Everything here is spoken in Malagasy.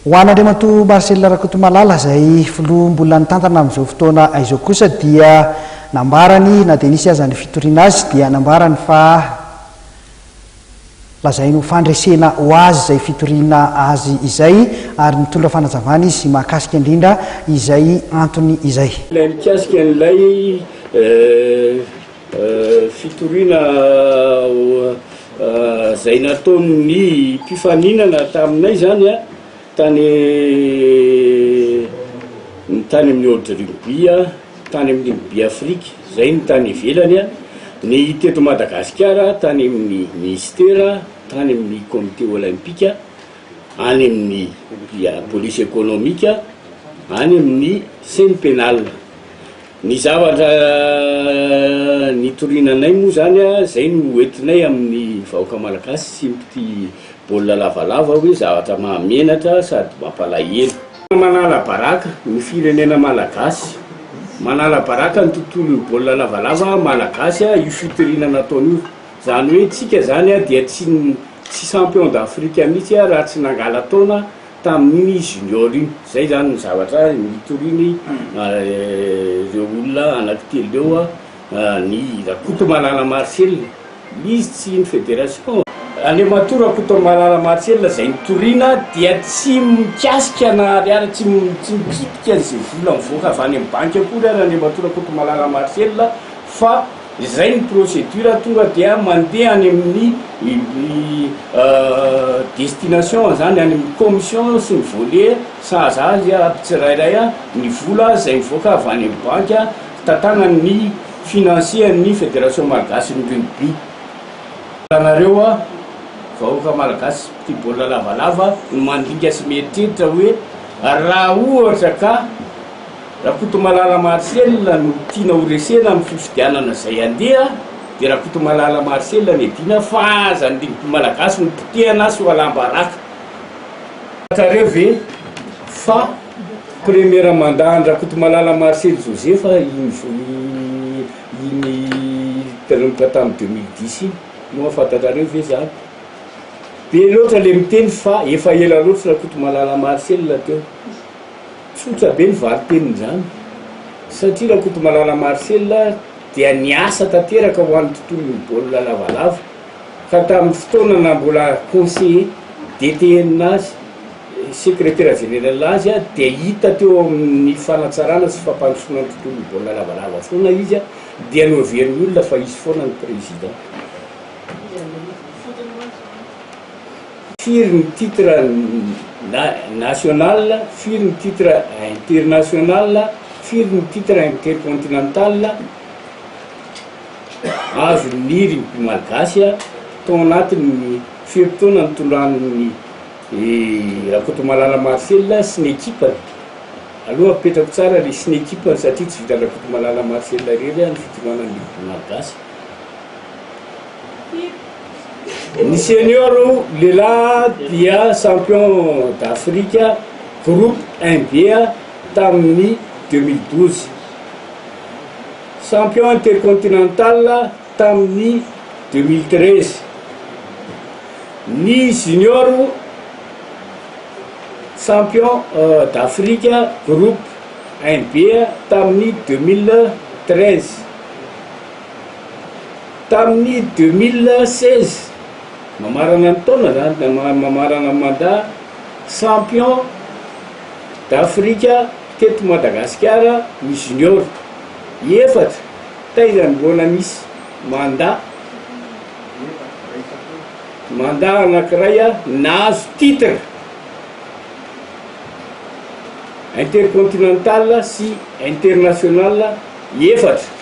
Ho an'Andriamatoa Marcel Rakotomalala izay filoha mbola nitantana amin'izao fotoana izao kosa dia nambarany na dia nisy aza ny fitoriana azy dia nambarany fa lazainy ho fandresena ho azy izay fitoriana azy izay ary nitondra fanazavana izy mahakasika indrindra izay antony izay. Ilay mikasika an'ilay fitoriana izay nataon'ny mpifaninana taminay izany an, tany tany amin'ny World Rugby, tany amin'ny Rugby Afrique, izay ny tany ivelany an, ny teto Madagasikara tany amin'ny minisitera, tany amin'ny comité olympique, any amin'ny police économique, any amin'ny chaine pénale. Ny zavatra nitoriana anay moa zany a, zay no hoentinay amin'ny vahoaka malagasy sy ny mpitia baolina lavalava hoe zavatra mahamenatra sady mampalahelo. Manala baraka ny firenena malagasy, manala baraka ny tontolon'ny baolina lavalava malagasy io fitoriana nataony io. Zany hoe tsika zany dia tsy tsy champion d'Afrique mihitsy raha tsy nangala-taona tamin'iny junior iny. Zay zany ny zavatra nitoriany ireo olona anankitelo ireo, ny Rakotomalala Marcel, izy tsy ny fédération. Andriamatoa Rakotomalala Marcel izay nitoriana dia tsy mikasika na ariary, tsy tsy mikitika an'izay vola mivoaka avy any amin'ny banky akory ary Andriamatoa Rakotomalala Marcel fa Izay ny procédure tonga dia mandeha any amin'ny destination zany any amin'ny commission sy ny volet sahaza azy aby tsirairay ny vola izay mivoaka avy any amin'ny banky tantanan'ny financier ny fédération malagasy ny rugby. Anareo vahoaka malagasy mpitia baolina lavalava no mandinika sy mieritreritra hoe raha ohatra ka Rakotomalala Marcel no tiana ho resena amin'ny fifidianana izay handeha dia Rakotomalala Marcel no iadiana fa aza ny rugby malagasy no potehana sy ho alam-baraka. Fantatrareo ve fa première mandat an-dRakotomalala Marcel Joseph iny iny nanomboka tamin'ny 2010 iny? Moa fantatrareo ve izany? Be loatra le miteny fa efa ela loatra Rakotomalala Marcel teo. Tsotra be ny valin-tenin'izany, satria Rakotomalala Marcel dia niasa tanteraka ho an'ny tontolon'ny baolina lavalava, ka tamin'ny fotoana naha mbola conseiller DTN azy, secrétaire général azy, dia hita teo amin'ny fanatsarana sy fampandrosoana ny tontolon'ny baolina lavalava foana izy, dia noheverin'ny olona fa izy foana ny président. Firy ny titre national, firy ny titre international, firy ny titre intercontinental azon'ny rugby malagasy tao anatin'ny fe-potoana nitondran'ny Rakotomalala Marcel sy ny ekipany. Aloha apetrako tsara le sy ny ekipany satria tsy vitan-dRakotomalala Marcel irery ny fitondrana ny rugby malagasy. Ny senior lehilahy dia champion d'Afrique groupe 1B tamin'ny 2012, champion intercontinental tamin'ny 2013. Ny junior champion d'Afrique groupe 1B tamin'ny 2013. Tamin'ny 2016, mamarana ny taona zany, mamarana ny mandat, champion d'Afrique teto Madagasikara ny junior efatra, taiza no mbola nisy mandat, mandat anankiray nahazo titre intercontinental sy international efatra.